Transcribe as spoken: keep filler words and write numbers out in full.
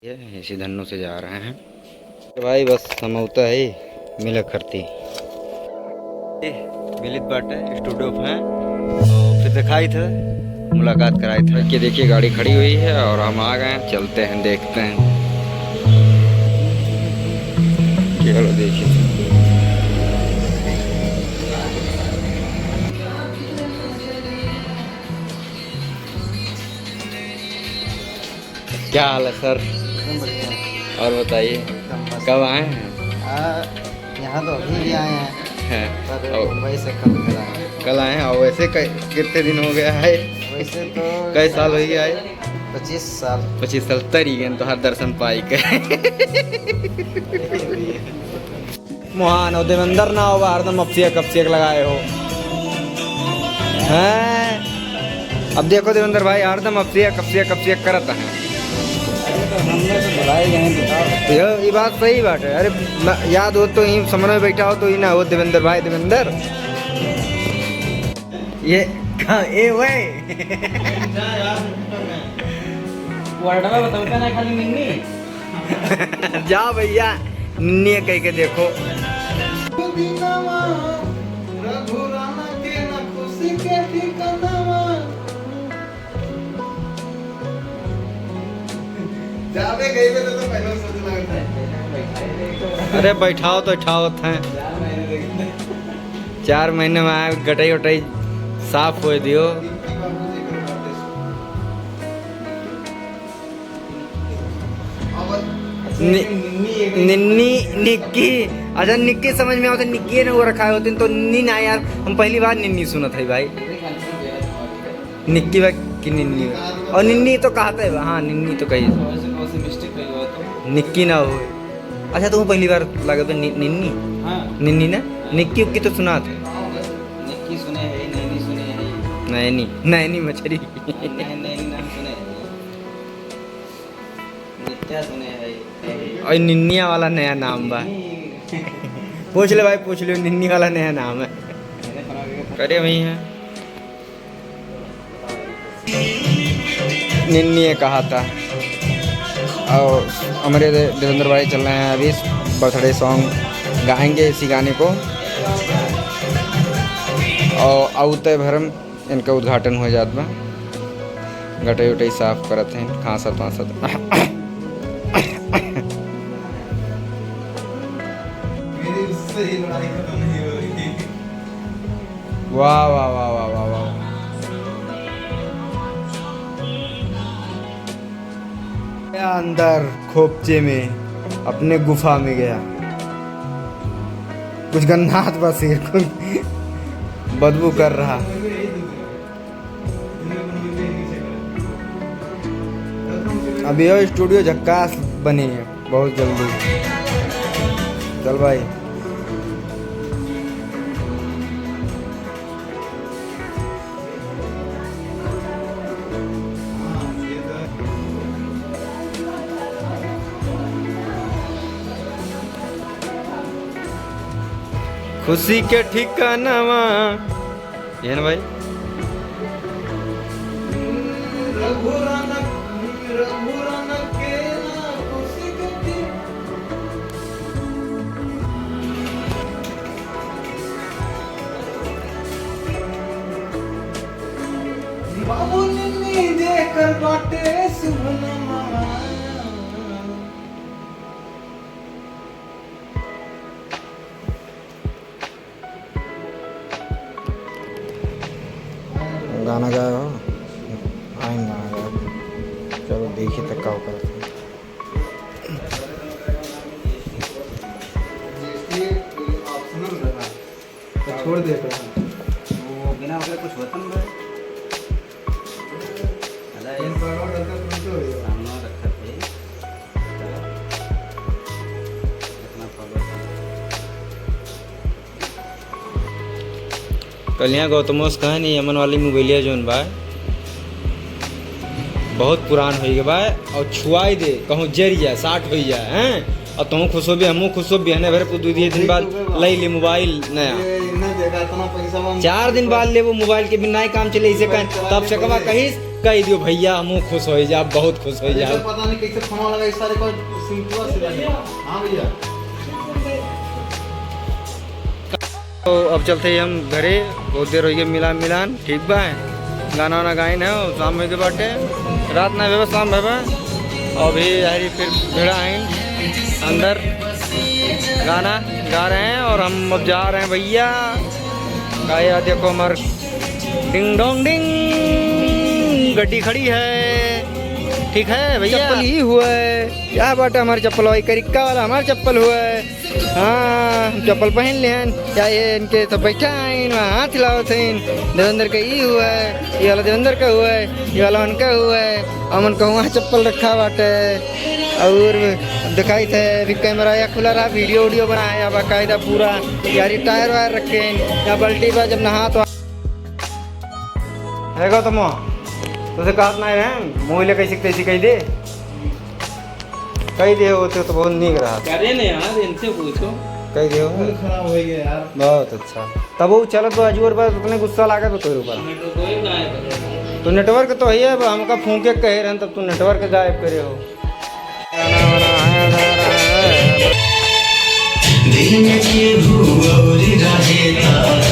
ये इसी धन्नो से जा रहे हैं। भाई बस समौता है, मिला करती। ए, मिलित बाटे, स्टूडियो पे हैं। और फिर दिखाई थे, मुलाकात कराई थे। ये देखिए गाड़ी खड़ी हुई है और हम आ गए हैं, चलते हैं, देखते हैं। चलो देखिए। क्या हाल है सर? एकदम बढ़िया। और बताइए, एकदम मस्त। कब आए हैं? आ, यहाँ तो अभी ही आए हैं, हैं। पर और मुंबई से कल घर आए हैं। कल आए हैं, और वैसे कै-, कितने दिन हो गया है? वैसे तो कै साल हो गया है? पच्चीस साल। पच्चीस साल तरी गए तो हर दर्शन पाई के। मोहन और देवेंद्र ना होगा, हरदम अपसिया कपसिया लगाए हो। हैं? अब देखो देवेंद्र भाई, हरदम अपसिया कपसिया कपसिया करत है। ये, ये बात सही बात है। अरे, न-, याद हो तो ही समझ में बैठा हो तो ही ना हो देवेंद्र भाई, देवेंद्र। ये कहाँ, ए, वे। वर्डवा बतौता ना, खाली निन्नी। जा भैया, निन्नी कह के देखो। जाबे गई में तो, तो पहले सोच लगता है। अरे बैठाओ तो उठावत हैं। चार महीने में आए, गटई उटई साफ हो दियो। नि-, निन्नी, निक्की। अच्छा, निक्की समझ में आवत है, निक्की ने वो रखा होते तो निन्नी ना यार, हम पहली बार निन्नी सुनत है भाई। निक्की बा कि निन्नी बा? और निन्नी तो कहते हैं, हाँ, निन्नी तो कही। निक्की ना हो। अच्छा, तुम पहली बार लगे तो नि-, निन्नी? हाँ। निन्नी ना? निक्की उक्की तो सुना था। निक्की सुने है, नैनी सुने है। नैनी, नैनी मछली। नैनी, नैनी नाम सुने है। नित्या सुने है। और निन्निया वाला नया नाम बा। निन्नी। पूछ ले भाई, पूछ ले, निन्नी वाला नया नाम है। करे वही है। निन्नी ये कहा था। और हमारे दे-, देवेंद्र भाई चल रहे हैं अभी birthday song गाएंगे इसी गाने को। और औते भरम इनका उद्घाटन हो जात बा। गटई उटई साफ करत हैं, खांसत वांसत। मेरी उससे ही लड़ाई खत्म नहीं हो रही। वाह, वाह, वाह। गया अंदर खोपचे में, अपने गुफा में गया। कुछ गन्नात बा शेर, कुछ बदबू कर रहा। अभी यो studio झक्कास बनी है, बहुत जल्दी। चल भाई। खुशी के ठिकानवा, ये ना भाई। बाबू निन्नी जेकर बाटे सुभनमा। गाना गाए हो? आइन गाना गाए। चलो देखी तक का करत है। तो छोड़ दे तो। वो बिना ओकरे कुछ होत न बा। अरे इन पर और डरता कौन से हो गया? सामने रखत है। इतना follow। कल यहाँ गौतमोस कहा नहीं, अमन वाली मोबाइलिया जोन बा, बहुत पुरान हो गया बा, और छुआई दे, कहूँ जर जाए, साठ हो जाए, हैं? और तुम खुश हो भी, हमहूँ खुश हो, बिहने भरे को दू दिए दिन बाद लई ले मोबाइल नया। ये इन्हें देखा, इतना पैसा मांग चार दिन बाद लेबो मोबाइल के बिना नहीं काम चले, इसे कहें। तब से कबा कहिस, कह दियो भैया, हमहू खुश हो जाब, बहुत खुश हो जाब। पता नहीं कैसे फोन लगा इस सारे को, सिंपल सी बात है। हाँ भैया। तो अब चलते ही हम घरे, बहुत देर हो गई मिलान मिलान, ठीक बा। गाना वाना गाइन है, शाम हो गए बाटे, रात ना भेबा, शाम भेबा। अभी यारी फिर भिड़ा हैं अंदर, गाना गा रहे हैं और हम अब जा रहे हैं भैया। गाया देखो हमार डिंग डोंग डिंग, गड्डी खड़ी है, ठीक है भैया। चप्पल ही हुआ है, क्या बात है, हमारी चप्पल भाई करिक्का वाला हमारी चप्पल हुआ है। हाँ, हम चप्पल पहन ले हैं। या ये इनके सब बैठा हैं, वहाँ हाथ हिलावत हैं। देवेंद्र का ई हुआ है, ये वाला देवेंद्र का हुआ है, ये वाला उनका हुआ है। अमन का वहाँ चप्पल रखा बाटे। और दिखाई थे अभी कैमरा या खुला रहा, वीडियो उडियो बनाए या बाकायदा पूरा। यारी टायर वायर रखे हैं, या बाल्टी बा, जब नहा तो है गौतम, तुझे कहत नहीं रहे, मोबाइल कैसे तैसे कह दे। कह दे होते तो बहुत नीक रहा। करे ने यार, इनसे पूछो। कह दे हो। मूड खराब हो गया यार। बहुत अच्छा। तब वो चलत बा अजूर बा, उतने गुस्सा लागत बा तोरे ऊपर। नेटवर्क तो है, बस। तो नेटवर्क तो है, अब हमका फूंके कहे रहन, तब तू नेटवर्क गायब करे हो। दिल में केहू और रहे ता।